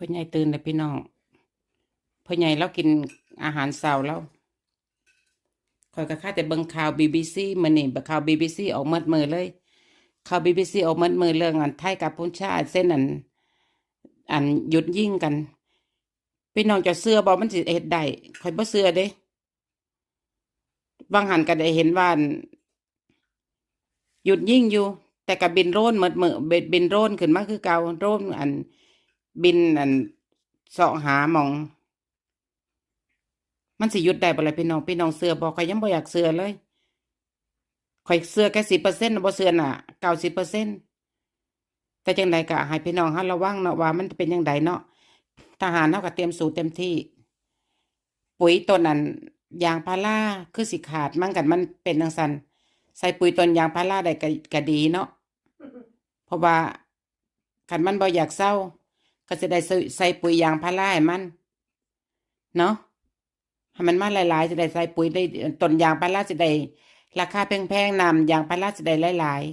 ພໍ່ໃຫຍ່ຕື່ນແລ້ວພີ່ນ້ອງ. ພໍ່ໃຫຍ່ລາວກິນອາຫານເຊົ້າລາວ. ຂ້ອຍກໍຄາແຕ່ເບິ່ງຂ່າວບີບີຊີມື້ນີ້, ຂ່າວບີບີຊີອອກໝົດມື້ເລີຍ. ຂ່າວບີບີຊີອອກໝົດມື້ເລື່ອງອັນໄທກັບກັມພູຊາເຊັນອັນ ອັນຢຸດຍິງກັນ. ພີ່ນ້ອງເຈົ້າເຊື່ອບໍ່ ມັນຊິເຮັດໄດ້? ຂ້ອຍບໍ່ເຊື່ອເດ້. ຫວ່າງຫັ້ນກໍໄດ້ເຫັນວ່າ ອັນ ຢຸດຍິງຢູ່, ແຕ່ກໍບິນໂດຣນໝົດມື້, ບິນ ບິນໂດຣນຂຶ້ນມາຄືເກົ່າ, ໂດຣນ ອັນ ບິນ ອັນ ເຊາະຫາໝ່ອງ. ມັນຊິຢຸດໄດ້ບໍ່ລະພີ່ນ້ອງ? ພີ່ນ້ອງເຊື່ອບໍ່? ຂ້ອຍຍັງບໍ່ຢາກເຊື່ອເລີຍ. ຂ້ອຍເຊື່ອແຄ່ສິບເປີເຊັນ ບໍ່ເຊື່ອນະ ເກົ້າສິບເປີເຊັນ. ແຕ່ຈັ່ງໃດກໍໃຫ້ພີ່ນ້ອງເຮົາລະວັງເນາະ ວ່າມັນຈະເປັນຈັ່ງໃດເນາະ. ທະຫານເຮົາກໍຕຽມສູ້ເຕັມທີ່. ປຸ໋ຍຕົ້ນອັນຢາງພາລາຄືຊິຂາດມັນ, ຄັນມັນເປັນຈັ່ງຊັ້ນ ໃສ່ປຸ໋ຍຕົ້ນຢາງພາລາໄດ້ກໍ ກໍດີເນາະ. ເພາະວ່າຄັນມັນບໍ່ຢາກເຊົາ ກໍຊິໄດ້ໃສ່ ໃສ່ປຸ໋ຍຢາງພາລາໃຫ້ມັນເນາະ. ໃຫ້ມັນມາຫຼາຍໆ ຊິໄດ້ໃສ່ປຸ໋ຍໄດ້, ຕົ້ນຢາງພາລາຊິໄດ້ລາຄາແພງໆ, ນ້ຳຢາງພາລາຊິໄດ້ຫຼາຍ